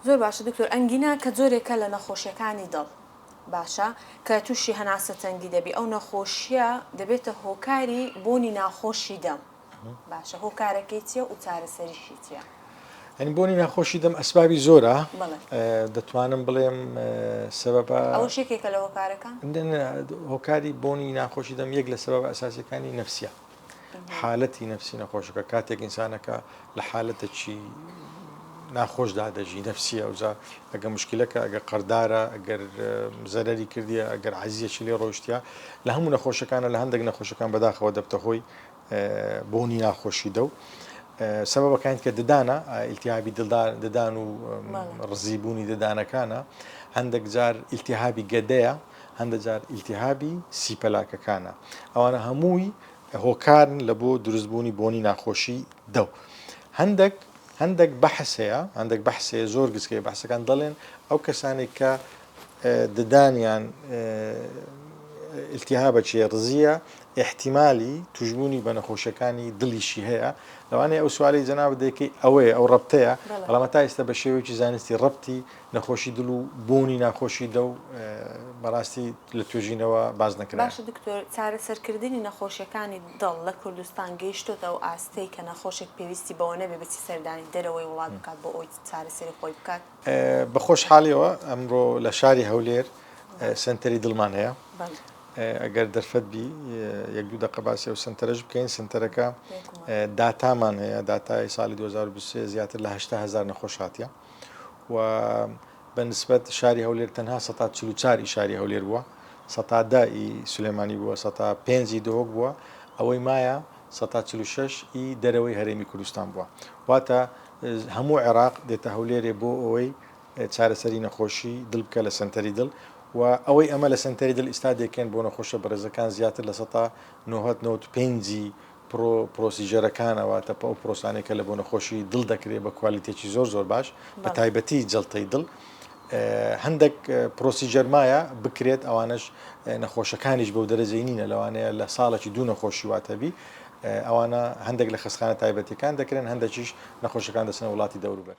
زۆر باشە دکتۆر angina کە جۆرێکە لە نەخۆشیەکانی دڵ باشە کە توشی هەناسە تەنگی دەبی ئەو نەخۆشیە دەبێتە هۆکاری بۆنی ناخۆشی دەم باشە هۆکارەکەی چیە و چارەسەریشی چیە؟ یانی بۆنی ناخۆشی دەم ئەسبابی زۆرە دەتوانم بڵێم سەبەبە ئەوەش یەکێکە لە هۆکارەکان هۆکاری بۆنی ناخۆشی دەم یەک لە سەبەبە ئەساسیەکانی نەفسیە حالەتی نەفسی نەخۆشەکە کاتێک ئینسانەکە لە حالەتێکی ناخۆشدا دەژی نەفسیە ئەوجا ئەگە مشکلەکە ئەگە قەردارە ئەگەر زەرەری کردیە ئەگەر عەزیەکی لێ ڕۆیشتە لە هەموو نەخۆشەکانە لە هەندێک نەخۆشەکان بەداخەوە دەبتە هۆی بۆنی ناخۆشی دەو سەبەبەکانی کە ددانە ئیلتیهابی ددان و ڕزیبوونی ددانەکانە هەندێک جار ئیلتیهابی گەدەیە هەندێک جار ئیلتیهابی سیپەلاکەکانە ئەوانە هەمووی هۆکارن لە بۆ دروستبوونی بۆنی ناخۆشی دەو هەندێک هەندێک بەحس هەیە هەندێک بەحس هەیە زۆر گچکەیە بەحسەکان دەڵێن ئەو کەسانێک کە ددانیان ئیلتیهابەکی ڕزیە ئیحتیمالی توشبوونی بە نەخۆشیەکانی دڵیشی هەیە لەوانەیە ئەو سوالەی جەنابت دەیکەی ئەوەیە ئەو ڕەبتەیە بەڵام تا ئێستا بە شێوەیەکی زانستی ڕەبتی نەخۆشی دڵ و بوونی ناخۆشی دەو بەڕاستی لە توێژینەوە باس نەکرایە. باشە دکتۆر چارەسەرکردنی نەخۆشیەکانی دڵ لە کوردستان گەیشتۆتە ئەو ئاستەی کە نەخۆشێک پێویستی بەوە نەبێ بچی سەردانی دەرەوەی وڵات بکات بۆ ئەوەی چارەسەری خۆی بکات؟ بە خۆشحاڵیەوە ئەمڕۆ لە شاری هەولێر سەنتەری دڵمان هەیە ئەگەر دەرفەت بی یەک دوو دەقە باسی ئەو سەنتەرەش بکەین سەنتەرەکە داتامان هەیە داتای ساڵی 2023 زیاتر لە 80 هزار نەخۆش هاتیە و بە نسبەت شاری هەولێر تەنها سەتا 44 ی شاری هەولێر بووە سەتا دە ی سلێمانی بووە سەتا پێنجی دهۆک بووە ئەوەی مایە سەتا 46 ی دەرەوەی هەرێمی کوردستان بووە واتە هەموو عێراق دێتە هەولێرێ بۆ ئەوەی چارەسەری نەخۆشی دڵ بکە لە سەنتەری دڵ و ئەوەی ئەمە لە سەنتەری دڵ ئیستا دەیکەن بۆ نەخۆشە بەڕێزەکان زیاتر لە سەتا نۆهەد نەوەد و پێنجی پرۆ procedure ەکانە واتە ئەو پرۆسانەی کە لە بۆ نەخۆشی دڵ دەکرێت بە quality ێکی زۆر زۆر باش بە تایبەتی جەڵتەی دڵ هەندێک procedure مایە بکرێت ئەوانەش نەخۆشەکانیش بەو دەرەجەی نینە لەوانەیە لە ساڵێکی دوو نەخۆشی واتەبی ئەوانە هەندێک لە خەستخانە تایبەتیەکان دەکرێن هەندێکیش نەخۆشەکان دەچنە وڵاتی دەوروبەر.